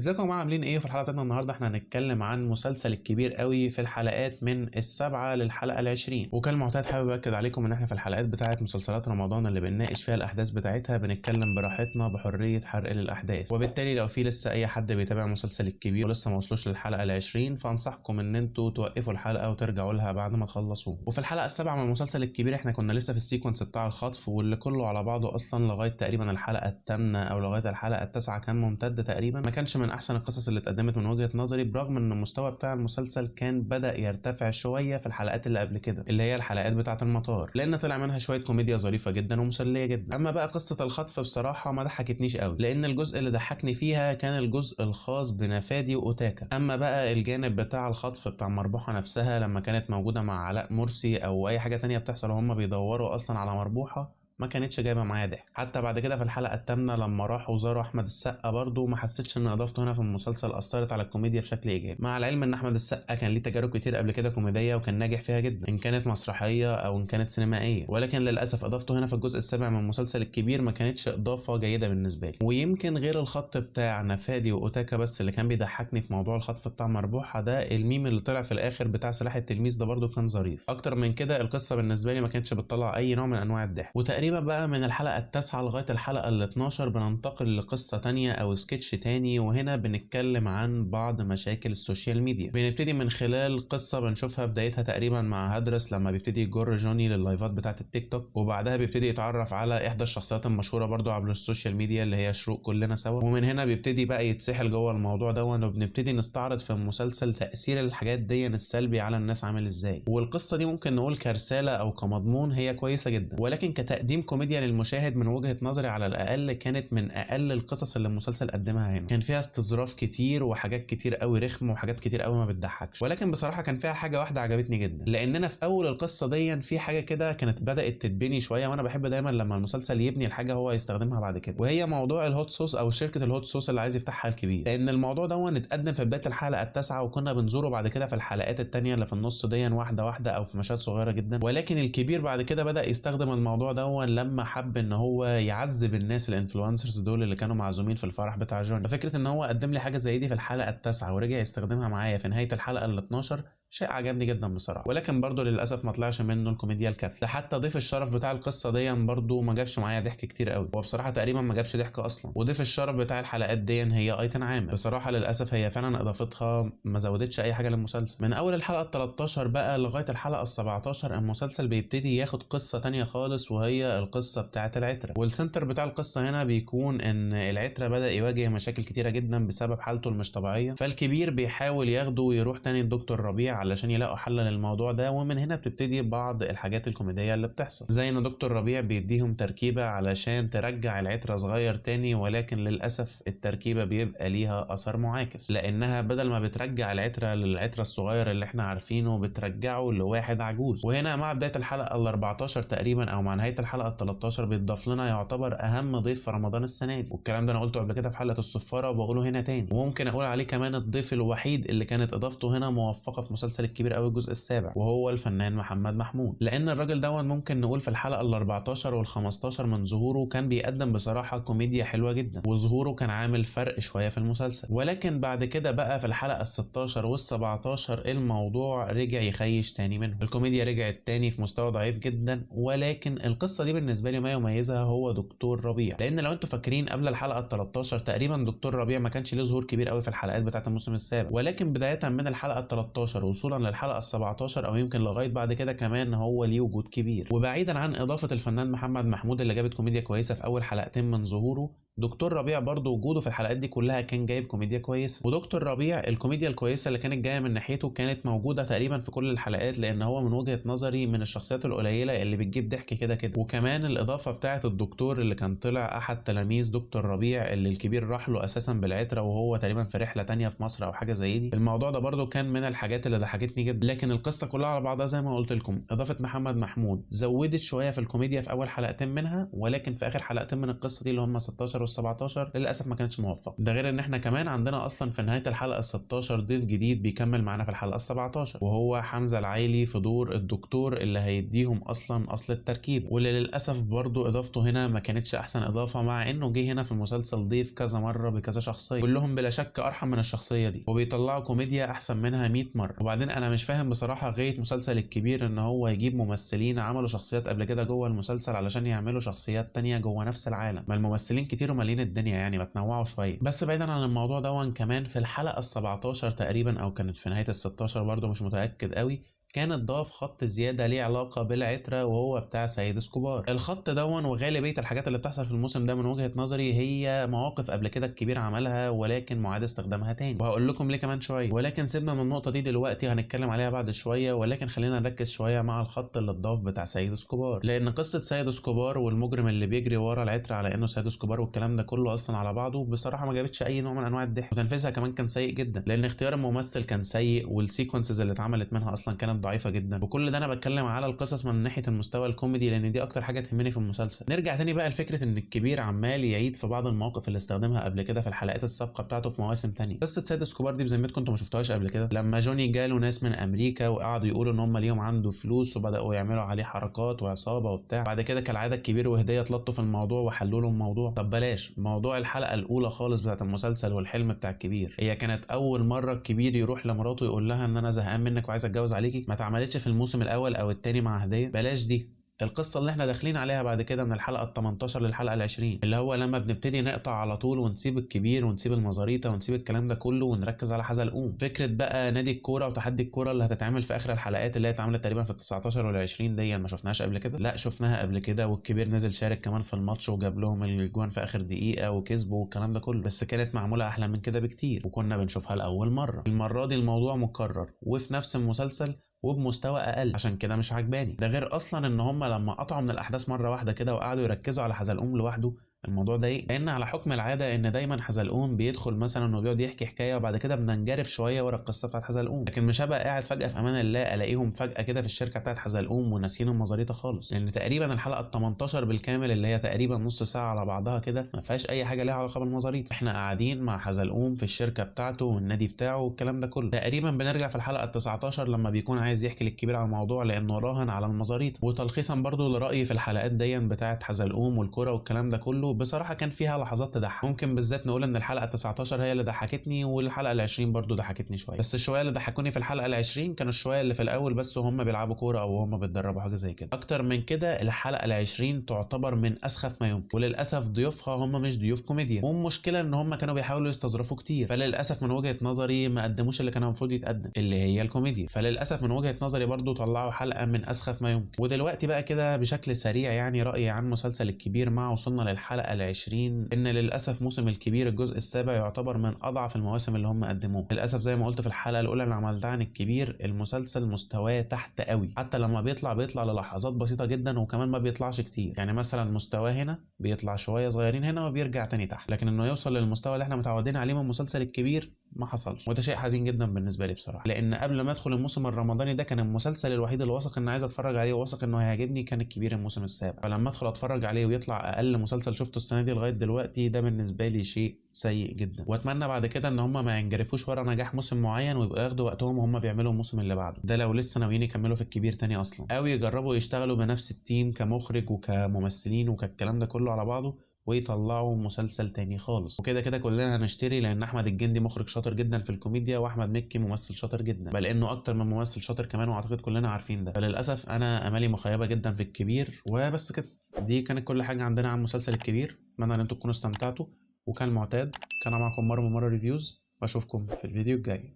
ازيكم يا جماعة، عاملين ايه؟ في الحلقة بتاعتنا النهارده احنا هنتكلم عن مسلسل الكبير قوي في الحلقات من 7 للحلقة 20. وكالمعتاد حابب اكد عليكم ان احنا في الحلقات بتاعه مسلسلات رمضان اللي بنناقش فيها الاحداث بتاعتها بنتكلم براحتنا بحرية حرق للاحداث، وبالتالي لو في لسه اي حد بيتابع مسلسل الكبير ولسه ما وصلوش للحلقة 20 فانصحكم ان انتوا توقفوا الحلقة وترجعوا لها بعد ما تخلصوه. وفي الحلقة 7 من مسلسل الكبير احنا كنا لسه في ال sequence بتاع الخطف، واللي كله على بعضه اصلا لغاية تقريبا الحلقة 8 او لغاية الحلقة 9 كان ممتد تقريبا. ما كانش من احسن القصص اللي اتقدمت من وجهة نظري، برغم ان المستوى بتاع المسلسل كان بدأ يرتفع شوية في الحلقات اللي قبل كده اللي هي الحلقات بتاعة المطار، لان طلع منها شوية كوميديا ظريفة جدا ومسلية جدا. اما بقى قصة الخطف بصراحة ما ضحكتنيش قوي، لان الجزء اللي ضحكني فيها كان الجزء الخاص بنفادي واوتاكا. اما بقى الجانب بتاع الخطف بتاع مربوحة نفسها لما كانت موجودة مع علاء مرسي او اي حاجة تانية بتحصل وهم بيدوروا اصلا على مربوحة ما كانتش جايبه معايا ضحك. حتى بعد كده في الحلقة 8 لما راحوا زاروا احمد السقا برضو ما حسيتش ان اضافته هنا في المسلسل اثرت على الكوميديا بشكل ايجابي، مع العلم ان احمد السقا كان ليه تجارب كتير قبل كده كوميدية وكان ناجح فيها جدا، ان كانت مسرحية او ان كانت سينمائية، ولكن للاسف اضافته هنا في الجزء 7 من مسلسل الكبير ما كانتش اضافه جيدة بالنسبة لي. ويمكن غير الخط بتاع نفادي واوتاكا بس اللي كان بيضحكني في موضوع الخطف بتاع مربوحه ده، الميم اللي طلع في الاخر بتاع سلاح التلميذ ده برضو كان ظريف. اكتر من كده القصة بالنسبة لي ما كانتش بتطلع اي نوع من انواع الضحك. وتقريبا بقى من الحلقة 9 لغاية الحلقة 12 بننتقل لقصة تانية أو سكتش تاني، وهنا بنتكلم عن بعض مشاكل ال social media. بنبتدي من خلال قصة بنشوفها بدايتها تقريبا مع هدرس لما بيبتدي يجر جوني لللايفات بتاعة التيك توك، وبعدها بيبتدي يتعرف على إحدى الشخصيات المشهورة برضو عبر ال social media اللي هي شروق كلنا سوا، ومن هنا بيبتدي بقى يتسحل جوه الموضوع ده، وبنبتدي نستعرض في المسلسل تأثير الحاجات دي السلبي على الناس عامل ازاي. والقصة دي ممكن نقول كرسالة أو كمضمون هي كويسة جدا، ولكن كتقديم كوميديا للمشاهد من وجهة نظري على الأقل كانت من أقل القصص اللي المسلسل قدمها هنا. كان فيها استظراف كتير وحاجات كتير قوي رخمة وحاجات كتير قوي ما بتضحكش، ولكن بصراحة كان فيها حاجة واحدة عجبتني جدا، لأننا في أول القصة دي في حاجة كده كانت بدأت تتبني شوية، وأنا بحب دايما لما المسلسل يبني الحاجة هو يستخدمها بعد كده، وهي موضوع ال hot sauce أو شركة ال hot sauce اللي عايز يفتحها الكبير. لأن الموضوع ده اتقدم في بداية الحلقة 9 وكنا بنزوره بعد كده في الحلقات التانية اللي في النص دي واحدة واحدة أو في مشاهد صغيرة جدا، ولكن الكبير بعد كده بدأ يستخدم الموضوع ده لما حب ان هو يعذب الناس ال influencers دول اللي كانوا معزومين في الفرح بتاع جوني. ففكره ان هو قدم لي حاجة زي دي في الحلقة 9 ورجع يستخدمها معايا في نهاية الحلقة 12 شيء عجبني جدا بصراحة، ولكن برضو للاسف ما طلعش منه الكوميديا الكافيه. ده حتى ضيف الشرف بتاع القصة دي برضو ما جابش معايا ضحك كتير قوي، هو بصراحة تقريبا ما جابش ضحك اصلا. وضيف الشرف بتاع الحلقات دي هي ايتن عامر، بصراحة للاسف هي فعلا اضافتها ما زودتش اي حاجة للمسلسل. من اول الحلقة 13 بقى لغاية الحلقة 17 المسلسل بيبتدي ياخد قصة تانية خالص، وهي القصة بتاعه العترة. وال center بتاع القصة هنا بيكون ان العترة بدا يواجه مشاكل كتيرة جدا بسبب حالته المش طبيعية، فالكبير بيحاول ياخده ويروح تاني الدكتور ربيع علشان يلاقوا حل للموضوع ده. ومن هنا بتبتدي بعض الحاجات الكوميدية اللي بتحصل، زي ان دكتور ربيع بيديهم تركيبه علشان ترجع العترة صغير تاني، ولكن للاسف التركيبة بيبقى ليها اثر معاكس، لانها بدل ما بترجع العترة للعتره الصغير اللي احنا عارفينه بترجعه لواحد عجوز. وهنا مع بداية الحلقة 14 تقريبا او مع نهاية الحلقة 13 بيتضاف لنا يعتبر اهم ضيف في رمضان السنة دي، والكلام ده انا قلته قبل كده في حلقة الصفاره وبقوله هنا تاني، وممكن اقول عليه كمان الضيف الوحيد اللي كانت اضافته هنا موفقة في مسلسل الكبير قوي الجزء 7، وهو الفنان محمد محمود. لان الراجل ده ممكن نقول في الحلقة 14 وال15 من ظهوره كان بيقدم بصراحة كوميديا حلوة جدا، وظهوره كان عامل فرق شوية في المسلسل. ولكن بعد كده بقى في الحلقة 16 وال17 الموضوع رجع يخيش تاني منه، الكوميديا رجعت تاني في مستوى ضعيف جدا. ولكن القصة دي بالنسبة لي ما يميزها هو دكتور ربيع، لان لو انتوا فاكرين قبل الحلقة 13 تقريبا دكتور ربيع ما كانش ليه ظهور كبير قوي في الحلقات بتاعه الموسم السابع، ولكن بداية من الحلقة 13 وصولا للحلقة 17 او يمكن لغاية بعد كده كمان هو ليه وجود كبير. وبعيدا عن اضافه الفنان محمد محمود اللي جابت كوميديا كويسة في اول حلقتين من ظهوره، دكتور ربيع برضو وجوده في الحلقات دي كلها كان جايب كوميديا كويسة. ودكتور ربيع الكوميديا الكويسة اللي كانت جاية من ناحيته كانت موجودة تقريبا في كل الحلقات، لان هو من وجهه نظري من الشخصيات القليلة اللي بتجيب ضحك كده كده. وكمان الاضافة بتاعه الدكتور اللي كان طلع احد تلاميذ دكتور ربيع اللي الكبير راح له اساسا بالعتره وهو تقريبا في رحله تانية في مصر او حاجة زي دي، الموضوع ده برضو كان من الحاجات اللي ضحكتني جدا. لكن القصة كلها على بعضها زي ما قلت لكم اضافه محمد محمود زودت شوية في الكوميديا في اول حلقتين منها، ولكن في اخر حلقتين من القصة دي اللي هم 16 وال17 للاسف ما كانتش موفقة. ده غير ان احنا كمان عندنا اصلا في نهاية الحلقة ال16 ضيف جديد بيكمل معانا في الحلقة ال17، وهو حمزة العيلي في دور الدكتور اللي هيديهم اصلا اصل التركيب، واللي للاسف برضو اضافته هنا ما كانتش احسن اضافه، مع انه جه هنا في المسلسل ضيف كذا مرة بكذا شخصية كلهم بلا شك ارحم من الشخصية دي، وبيطلعوا كوميديا احسن منها 100 مرة. وبعدين انا مش فاهم بصراحة غاية مسلسل الكبير ان هو يجيب ممثلين عملوا شخصيات قبل كده جوه المسلسل علشان يعملوا شخصيات تانية جوه نفس العالم، ما الممثلين كتير ومالين الدنيا يعني، ما تنوعوا شوية. بس بعيدا عن الموضوع ده، كمان في الحلقة ال17 تقريبا او كانت في نهاية ال16 برضو مش متاكد قوي، كان اتضاف خط زيادة ليه علاقة بالعتره وهو بتاع سيد اسكوبار. الخط دون وغالبية الحاجات اللي بتحصل في الموسم ده من وجهه نظري هي مواقف قبل كده الكبير عملها ولكن معاد استخدامها تاني، وهقول لكم ليه كمان شوية، ولكن سيبنا من النقطة دي دلوقتي هنتكلم عليها بعد شوية. ولكن خلينا نركز شوية مع الخط اللي اتضاف بتاع سيد اسكوبار، لان قصة سيد اسكوبار والمجرم اللي بيجري ورا العترة على انه سيد اسكوبار والكلام ده كله اصلا على بعضه بصراحة ما جابتش اي نوع من انواع الضحك، وتنفيذها كمان كان سيء جدا، لان اختيار الممثل كان سيء وال sequences اللي اتعملت منها اصلا كانت ضعيفة جدا. وكل ده انا بتكلم على القصص من ناحية المستوى الكوميدي، لان دي اكتر حاجة تهمني في المسلسل. نرجع تاني بقى لفكرة ان الكبير عمال يعيد في بعض المواقف اللي استخدمها قبل كده في الحلقات السابقة بتاعته في مواسم تانية. قصة سيد اسكوبار دي بذمتكم انتوا ما شفتوهاش قبل كده؟ لما جوني جاله ناس من امريكا وقعدوا يقولوا ان هم ليهم عنده فلوس وبداوا يعملوا عليه حركات وعصابه وبتاع، بعد كده كالعادة الكبير وهديه اتلطوا في الموضوع وحلوا له الموضوع. طب بلاش موضوع الحلقة الاولى خالص بتاعت المسلسل والحلم بتاع الكبير، هي كانت اول مرة الكبير يروح لمراته يقول لها ان انا زهقان منك وعايز اتجوز عليكي، ما اتعملتش في الموسم الاول او الثاني مع هديه. بلاش دي القصة اللي احنا داخلين عليها بعد كده من الحلقة ال18 للحلقة ال20، اللي هو لما بنبتدي نقطع على طول ونسيب الكبير ونسيب المزاريطه ونسيب الكلام ده كله ونركز على حزلقوم. فكرة بقى نادي الكورة وتحدي الكورة اللي هتتعمل في اخر الحلقات اللي هي اتعملت تقريبا في ال19 وال20 دي، ما شفناهاش قبل كده؟ لا شفناها قبل كده، والكبير نزل شارك كمان في الماتش وجاب لهم الجوان في اخر دقيقة وكسبوا والكلام ده كله، بس كانت معمولة احلى من كده بكتير وكنا بنشوفها لاول مرة. المرة دي الموضوع مكرر وفي نفس المسلسل وبمستوى اقل، عشان كده مش عجباني. ده غير اصلا ان هم لما قطعوا من الاحداث مرة واحدة كده وقعدوا يركزوا على حزلقوم لوحده، الموضوع ضايق، لان على حكم العادة ان دايما حزلقوم بيدخل مثلا وبيقعد يحكي حكاية وبعد كده بننجرف شوية ورا القصة بتاعت حزلقوم، لكن مش هبقى قاعد فجاة في امان الله الاقيهم فجاة كده في الشركة بتاعت حزلقوم وناسيين المزاريطه خالص، لان تقريبا الحلقة ال18 بالكامل اللي هي تقريبا نص ساعة على بعضها كده ما فيهاش اي حاجة ليها علاقة بالمزاريطه. احنا قاعدين مع حزلقوم في الشركة بتاعته والنادي بتاعه والكلام ده كله. تقريبا بنرجع في الحلقة ال19 لما بيكون عايز يحكي للكبير على الموضوع لانه راهن على المزاريطه. وتلخيصا برضو لرايي في الحلقات دي بتاعت حزلقوم والكوره والكلام ده كله، بصراحة كان فيها لحظات تضحك، ممكن بالذات نقول ان الحلقة 19 هي اللي ضحكتني، والحلقة ال20 برضو ضحكتني شوية، بس الشويه اللي ضحكوني في الحلقة ال20 كانوا الشويه اللي في الاول بس وهم بيلعبوا كورة او هم بيتدربوا حاجة زي كده. اكتر من كده الحلقة ال20 تعتبر من اسخف ما يمكن، وللاسف ضيوفها هم مش ضيوف كوميديا، والمشكلة ان هم كانوا بيحاولوا يستظرفوا كتير، فللاسف من وجهه نظري ما قدموش اللي كان المفروض يتقدم اللي هي الكوميديا، فللاسف من وجهه نظري برضو طلعوا حلقة من اسخف ما يمكن. ودلوقتي بقى كده بشكل سريع يعني رايي عن مسلسل الكبير مع وصلنا للحلقة ال20، ان للاسف موسم الكبير الجزء السابع يعتبر من اضعف المواسم اللي هم قدموه. للاسف زي ما قلت في الحلقة الاولى اللي عملتها عن الكبير، المسلسل مستواه تحت قوي، حتى لما بيطلع للحظات بسيطة جدا، وكمان ما بيطلعش كتير، يعني مثلا مستواه هنا بيطلع شوية صغيرين هنا وبيرجع تاني تحت، لكن انه يوصل للمستوى اللي احنا متعودين عليه من مسلسل الكبير ما حصلش، وده شيء حزين جدا بالنسبة لي بصراحة، لان قبل ما ادخل الموسم الرمضاني ده كان المسلسل الوحيد اللي واثق ان عايز اتفرج عليه وواثق انه هيعجبني كان الكبير الموسم السابع، فلما ادخل اتفرج عليه ويطلع اقل مسلسل شفته السنة دي لغاية دلوقتي، ده بالنسبة لي شيء سيء جدا. واتمنى بعد كده ان هم ما ينجرفوش ورا نجاح موسم معين ويبقوا ياخدوا وقتهم وهم بيعملوا الموسم اللي بعده ده، لو لسه ناويين يكملوا في الكبير تاني اصلا، او يجربوا يشتغلوا بنفس ال team كمخرج وكممثلين وكالكلام ده كله على بعضه ويطلعوا مسلسل تاني خالص. وكده كده كلنا هنشتري، لان احمد الجندي مخرج شاطر جدا في الكوميديا، واحمد مكي ممثل شاطر جدا، بل انه اكتر من ممثل شاطر كمان، واعتقد كلنا عارفين ده. فللاسف انا امالي مخيبه جدا في الكبير. وبس كده، دي كانت كل حاجة عندنا عن مسلسل الكبير. اتمنى ان انتم تكونوا استمتعتوا، وكان معتاد كان معكم مرة من مرة reviews، واشوفكم في الفيديو الجاي.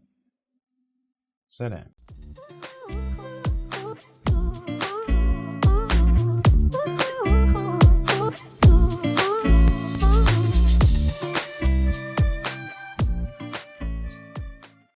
سلام.